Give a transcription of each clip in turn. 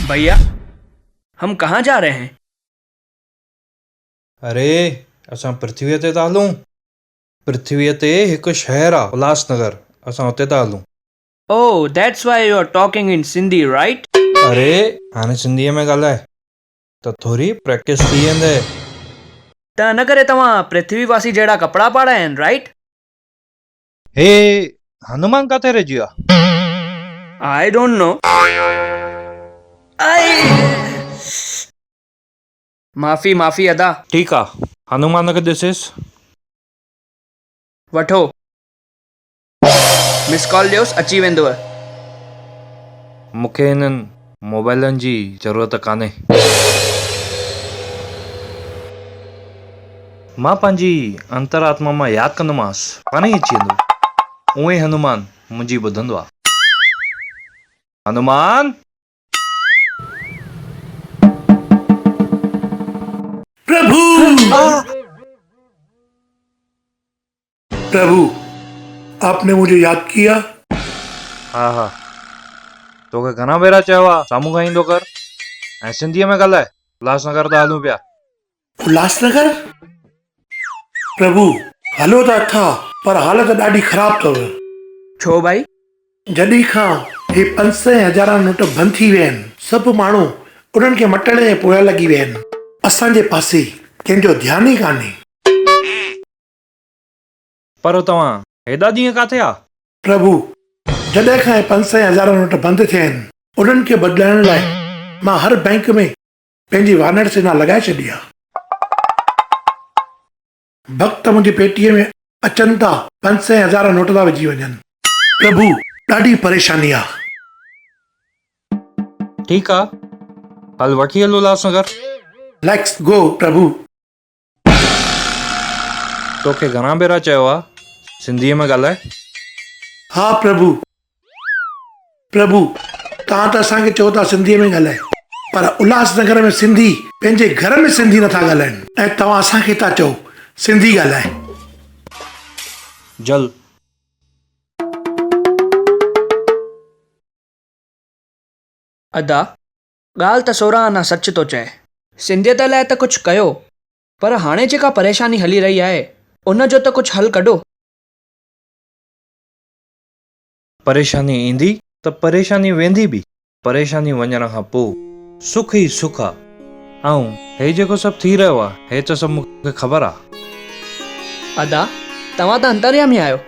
ڀئيا هم ڪهان جا رهي هين؟ اري اسان پرٿويء تي ٿا هلون. پرٿويء تي هڪ شهر آ الهاس نگر اسان اتي ٿا هلون. Oh that's why you are talking in Sindhi right? اري هاڻي سنڌيء ۾ ڳالهاء ته ٿوري پريڪٽس ٿي ويندي. ته ان ڪري توهان پرٿوي واسي جهڙا ڪپڙا پاڙا آهن رائيٽ؟ هي هنومان ڪاٿي رهجي ويو آ؟ I don't know. آئي معافي معافي ادا. ٺيڪ آ هنومان کي ڏسيس. وٺو مس ڪال ڏيوس اچي ويندوء. مون کي هنن موبائلن جي ضرورت ڪانهي. مان پنهنجي انتر آتما مان ياد ڪندومانس پاڻ ئي اچي ويندو. اونئين هنومان منهنجي ٻڌندو آ. هنومان! پرڀو! پرڀو! آپ ني مجهي ياد ڪيا؟ ها ها توکي گهڻا ڀيرا چيو آ سامهون کان ايندو ڪر ۽ سنڌيء ۾ ڳالهاء الهاس نگر ته هلون پيا. الهاس نگر؟ پرڀو! هلو ته اٿا پر حالت ڏاڍي خراب اٿو. ڇو ڀائي؟ جڏهن کان هي پنج سئين هزاران نوٽ بند ٿي ويا آهن، سڀ ماڻهو انهن کي مٽڻ جي پويان لڳي ويا آهن. اسان جي پاسي ڪنهن جو ڌيان ئي ڪانهي. پر توهان هيڏا ڏينهن ڪاٿي ها؟ پرڀو، جڏهن کان هي پنج سئين هزاران نوٽ بند ٿيا آهن، انهن کي بدلائڻ لاء مان هر بئنڪ ۾ پنهنجي وانر سينا لڳائي ڇڏي آهي. ڀڳت منهنجي پيٽيء ۾ اچن ٿا، پنج سئين هزار نوٽ ٿا وجهي وڃن. پرڀو، ڏاڍي پريشاني آ. ٺيڪ آ، هل وٺي هل الهاس نگر. ليٽس گو پرڀو. توکي گهڻا ڀيرا چيو آ، سنڌيء ۾ ڳالهاء. ها پرڀو. پرڀو، توهان ته اسان کي چئو ٿا سنڌيء ۾ ڳالهاء، پر الهاس نگر ۾ سنڌي پنهنجي گهر ۾ سنڌي نٿا ڳالهائن ۽ توهان اسان کي ٿا چئو سنڌي ڳالهاء. جل. ادا، ڳالهه ته 16 آنا سچ ٿو چئي. سنڌيت لاء ته ڪجهه ڪيو، پر هاڻي جيڪا پريشاني هلي رهي آهي، ان جو ته ڪجهه حل ڪڍو. پريشاني ايندي ته پريشاني ويندي به. پريشاني وڃڻ کان پوء سک ئي سک آ. ۽ هي جيڪو سڀ ٿي رهيو آ، هي ته سڀ مون کي خبر آ. ادا، توهان ته انتريامي آهيو،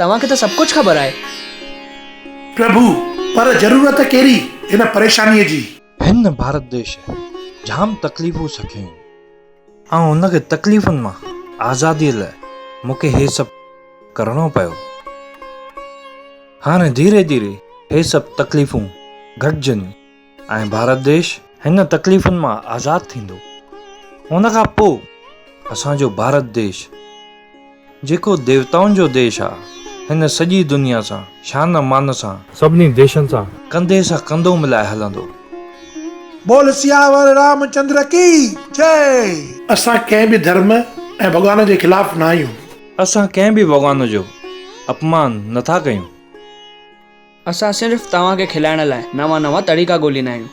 توهان کي ته سڀ ڪجهه خبر آهي. پرڀو، پر ضرورت ڪهڙي هن پريشانيء جي؟ هن ڀارت ديش جام تڪليفون سکيون آهن ۽ ان کي تڪليفن مان آزاديء لاء مون کي هي سڀ ڪرڻو پيو. هاڻي ڌيري ڌيري هي سڀ تڪليفون گهٽجنديون ۽ ڀارت ديش هن تڪليفن مان آزاد ٿيندو. ان کان پوء اسان جو ڀارت ديش جيڪو ديوتائن جو ديش آ، هن سڄي دنيا سان شان مان سان سڀني ديشن سان ڪنڌي سان ڪنڌو ملائي هلندو. بول سياور رامچندر ڪي جئي. اسان ڪنهن به ڌرم ۽ ڀڳوان جي خلاف نه آهيون. اسان ڪنهن به ڀڳوان جو اپمان نه ٿا ڪيون. اسان صرف توهان کي کلائڻ لاء نوان نوان طريقا ڳوليندا آهيون.